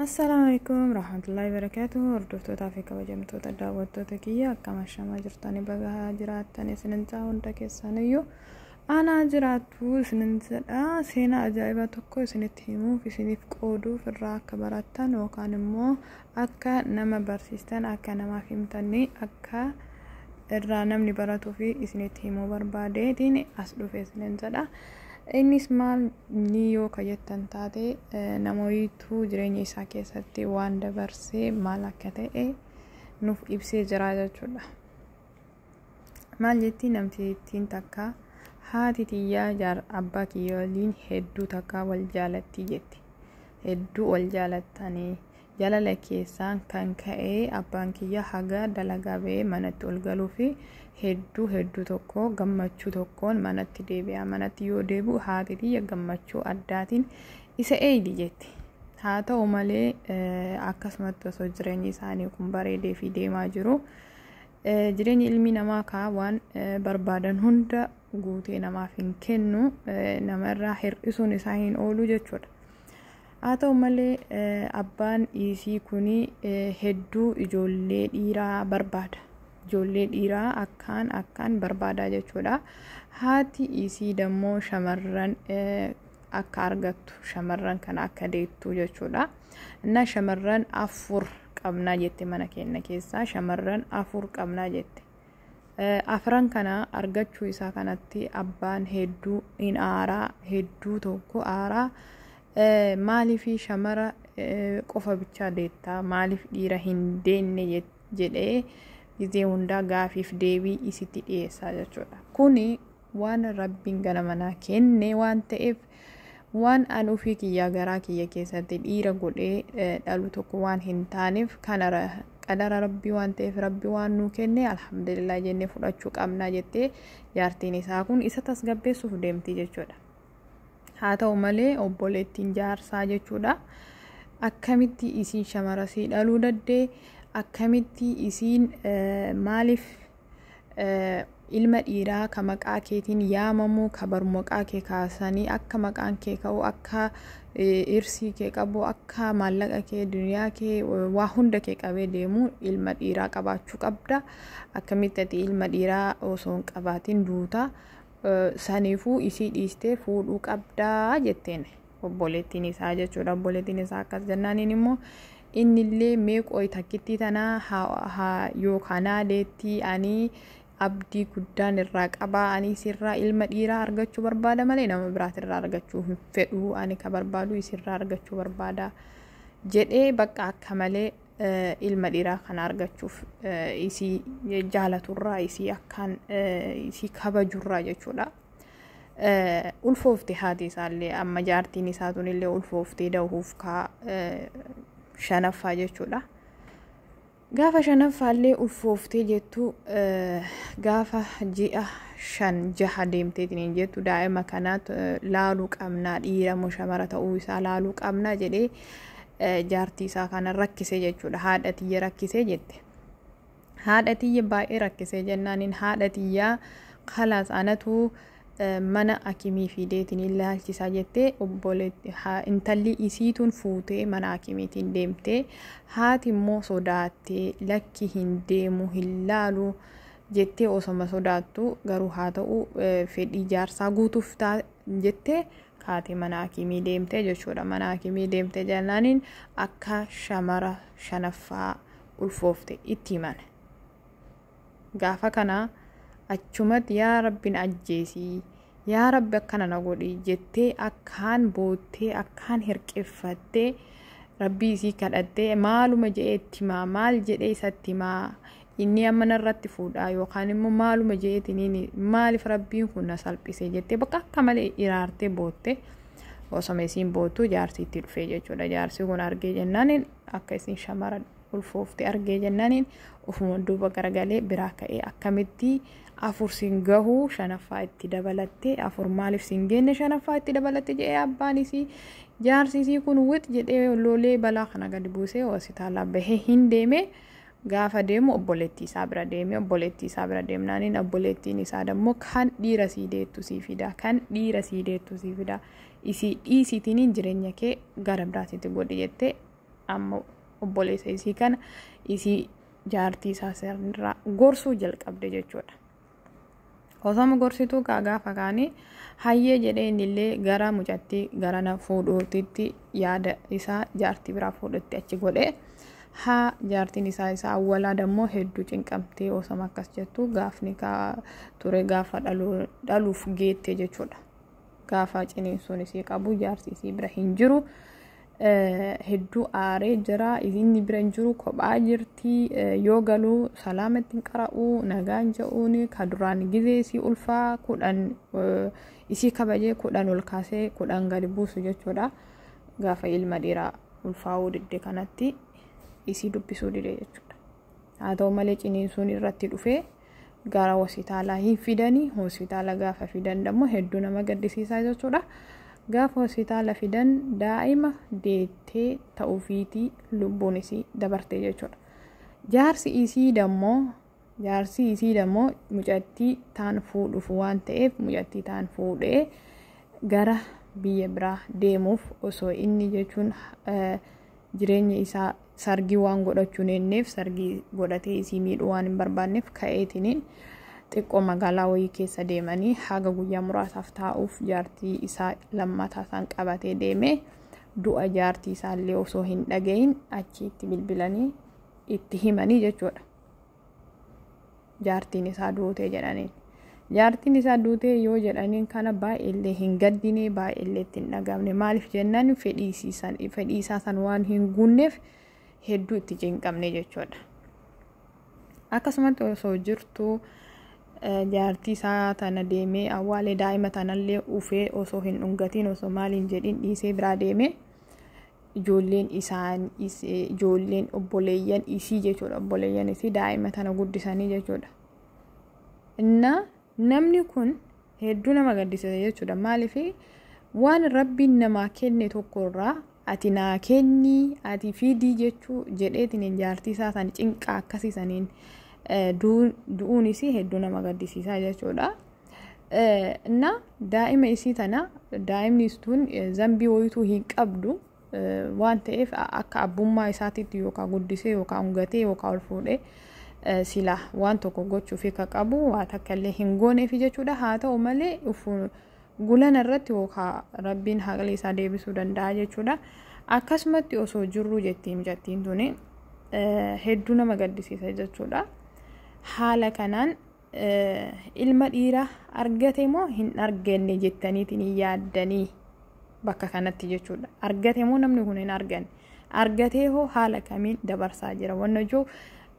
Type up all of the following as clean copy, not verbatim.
Assalaamu alaikum warahmatullahi wabarakatuh. Hordoftootaa fi kabajamtoota daawwattoota kiyya, akkam ashamaa jirtanii? Bagaa jiraattan isinin ta'a. Hunda keessaniyyuu aanaa jiraattu isinin jedha. Seenaa ajaa'ibaa tokko isinitti himuuf, isiniif qooduuf, irraa akka barattan yookaan immoo akka nama barsiistan, akka namaaf himtanii, akka irraa namni baratuu fi isinitti himuu barbaadeetiin as dhufe isinin jedha. Innis maal ni yoo kajettan taate, namoyituu jireenya isaa keessatti waan dabarsee maal akka ta'e nuuf ibsee jira jechuudha. Maal jetti namtittiin takka? "Haati tiyyaa abbaa kiyya waliin hedduu takka wal jaalatti," jetti. "Hedduu wal jaalattanii, jaalala keessaan kan ka'e abbaan kiyya haga dalagaa ba'ee manatti ol galuu fi hedduu hedduu tokko gammachuu tokkoon manatti deebi'a. Manatti yoo deebi'u haati tiyya gammachuu addaatiin isa eeydi," jetti. Haa ta'u malee, akkasumatti osoo jireenyi isaanii kun bareedee fi deemaa jiru, jireenyi ilmi namaa kaa waan barbaadan hunda guutee namaaf hin kennu, namarraa hir'isuun isaa hin oolu jechuudha. Haa ta'u malee, abbaan isii kuni hedduu ijoollee dhiiraa barbaada. Ijoollee dhiiraa akkaan akkaan barbaadaa jechuudha. Haati isii dammoo shamarran akka argattu, shamarran kana akka deettu jechuudha. Inna "Shamarran afur qabnaa," jette, "mana keenya keessaa shamarran afur qabnaa," jette. Afran kana argachuu isaa kanatti abbaan hedduu in aaraa, hedduu tokko aaraa. "Maaliif shamara qofa bichaa deettaa? Maaliif dhiira hin deenne?" jedhee gizee hundaa gaafiif deebii isitti dhiyeessaa jechuudha. Kuni waan Rabbiin gara manaa kenne waan ta'eef, waan an ofii kiyyaa garaa kiyya keessatti dhiira godhee dhalu tokko waan hin taaneef, kana qadara Rabbii waan ta'eef, Rabbi waan nuu kenne alhamdulillah jennee fudhachuu qabnaa, jettee jaartiin isaa kun isa tasgabbeessuuf deemti jechuudha. Haa ta'u malee, obboleettiin jaarsaa jechuudha. "Akkamitti isiin shamara sii dhaluu daddee? Akkamitti isiin maaliif ilma dhiiraa ka maqaa keetiin yaamamu, ka barmaqaa kee kaasanii akka maqaan kee ka'u, akka irsii kee qabu, akka maallaqa kee, duniyaa kee, waa hunda kee qabee deemu ilma dhiiraa qabaachuu qabda? Akkamitti ati ilma dhiiraa osoo hin qabaatin duuta? Saniifuu isii dhiistee fuudhuu qabdaa," jetteen obboleettiin isaa jechuudha. Obboleettiin isaa akkas jennaaniin immoo innillee, "Mee qoy, takkittii tanaa yookaan deettii ani abdii guddaan irraa qabaa. Ani isirraa ilma dhiiraa argachuu barbaada malee nama biraatirraa argachuu hin fedhu. Ani ka barbaadu isirraa argachuu barbaada," jedhee bakka akka malee ilma dhiiraa kana argachuuf isii jaalaturraa, isii akkaan isii kabajurraa jechuudha. Ulfoofte haati isaallee, amma jaartiin isaa tunillee ulfooftee dahuuf kaa shanaffaa jechuudha. Gaafa shanaffaallee ulfooftee jettu, gaafa ji'a 5 jaha deemteetiin jettu, "Daa'ima kana laaluu qabnaa, dhiira moo shamara ta'uu isaa laaluu qabnaa," jedhee jaartii isaa kana rakkise jechuudha. "Haadha tiyya rakkisee," jette. "Haadha tiyya baay'ee rakkisee jennaaniin, haadha tiyyaa kalaas anatu mana akimii fideetiin ilaalchisaa," jettee intalli isiituun fuutee mana akimiitiin deemtee, haati immoo sodaattee, "Lakki, hin deemu, hin laalu," jettee osoma sodaattu, garuu haa ta'u fedhii jaarsaa guutuuf jettee kaatee mana akimii deemtee jechuudha. Mana akimii deemtee jennaaniin akka shamara shanaffaa ulfoofte itti himan. Gaafa kana achumatti, "Yaa Rabbiin ajjeesii, yaa Rabbi akkana na godhi," jettee akkaan boottee, akkaan hirqiffattee, Rabbii isii kadhattee, "Maaluma jedhee itti himaa? Maal jedhee isatti himaa? Inni amma narratti fuudhaa yookaan immoo maaluma jedheetiniin? Maaliif Rabbiin kun na salphise?" jettee bakka akka malee iraartee bootte. Osoma isiin boottuu jaarsi itti dhufee jechuudha. Jaarsi kun argee jennaaniin, akka isiin shamara ulfoofte argee jennaaniin, ofuma duuba garagalee biraa ka'ee, "Akkamitti afur siin gahuu shanaffaa itti dabalattee? Afur maaliif siin geenne shanaffaa itti dabalatte?" jedhee abbaan isii, jaarsi isii kun wix jedhee lolee balaa kana gadi buusee hospitaala bahee hin deeme. Gaafa deemu obboleettii isaa bira deeme. Obboleettii isaa bira deemnaaniin obboleettiin isaa dammoo, "Kan dhiira sii deettu sii fida, kan dhiira sii deettu sii fida, isii dhiisiitiin jireenya kee gara biraatitti godhi," jettee Amma obboleessa isii kana isii jaartii isaa sirraa gorsuu jalqabde jechuudha. Osoma gorsituu kaa gaafa kaanii hayyee jedhee innillee gara mucattii gara na fuudhuutitti yaada isaa jaartii biraa fuudhutti achi godhee, haa jaartiin isaa isaa awwalaa dammoo hedduu cinqamtee osoma akkas jettu gaafni kaa ture gaafa dhaluuf geette jechuudha. Gaafa ciniinsuun isii qabu jaarsi isii bira hin jiru. Hedduu aaree jira, inni bira hin jiru, kophaa jirti. Yoo galuu salaamatti hin qara'u, nagaan jedhuun ka duraan gizee isii ulfaa 10 isii kabajee 10 ol kaasee 10 gadi buusu jechuudha. Gaafa ilma dhiiraa ulfaa'uu didde kanatti isii dubbisuu dide jechuudha. Haa ta'u malee ciniinsuun irratti dhufee gara hospitaalaa hin fidanii. Hospitaala gaafa fidan dammoo hedduu nama gaddisiisaa jechuudha. Gaafa hospitaala fidan daa'ima deettee ta'uufiitii lubbuun isii dabarte jechuudha. Jaarsi isii dammoo mucattii taan fuudhuuf waan ta'eef mucattii taan fuudhee gara biyya biraa deemuuf osoo inni jechuun jireenya isaa sargii waan godhachuu hin sargii godhatee isii miidhuu waan hin barbaanneef ka'eetiniin xiqqoo magaalaa wayii keessa deemanii haga guyyaa muraasaaf taa'uuf jaartii isaa lammataa isaan qabatee deemee, du'a jaartii isaallee osoo hin dhagayin achitti bilbilanii itti himanii jechuudha. Jaartiin isaa duutee jedhaniin. Jaartiin isaa duutee yoo jedhaniin kana baay'eellee hin gaddine, baay'eellee itti hin dhagabne. Maaliif jennaan, fedhii isaa san waan hin guunneef hedduu itti cinqamne jechuudha. Akkasumatti osoo jirtu jaartii isaa tana deemee awwaalee, daa'ima tanallee ufee osoo hin dhungatiin, osoo maaliin jedhin dhiisee biraa deemee, ijoolleen isaan ijoolleen obboleeyyan isii jechuudha, obboleeyyan isii daa'ima tana guddisanii jechuudha. Inna namni kun hedduu nama gaddisiisa jechuudha. Maaliif, waan Rabbiin namaa kenne tokkorraa ati naa kennii, ati fidii jechuu jedheetiin jaartii isaa san cinqaa akkasiisaniin du'uun isii hedduu nama gaddisiisaa jechuudha. Na daa'ima isii tana, daa'imni tun zambii wayituu hin qabdu waan ta'eef, akka abbummaa isaatiitti yookaan guddisee yookaan ungatee yookaan ol fuudhee sila waan tokko gochuuf ka qabu waa takka illee hin gooneef jechuudha. Haa ta'u malee gulana irratti yookaan Rabbiin haqli isaa deebisuu danda'a jechuudha. Akkasumatti osoo jirru jettiin mucattiin tuni hedduu nama gaddisiisa jechuudha. Haala kanaan ilma dhiiraa argate moo hin arganne jettaniitiin yaaddanii bakka kanatti jechuudha. Argate moo namni kun hin arganne? Argatee hoo haala kamiin dabarsaa jira? Wanna jiru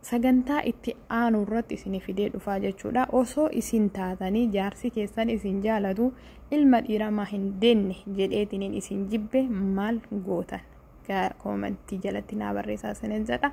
sagantaa itti aanu irratti isin fidee dhufaa jechuudha. Osoo isin taatanii jaarsi keessan isin jaalatu ilma dhiiraa maa hin deenne jedheetiin isin jibbe maal gootan? Koomentii jalatti naa barreessaa isinin jedha.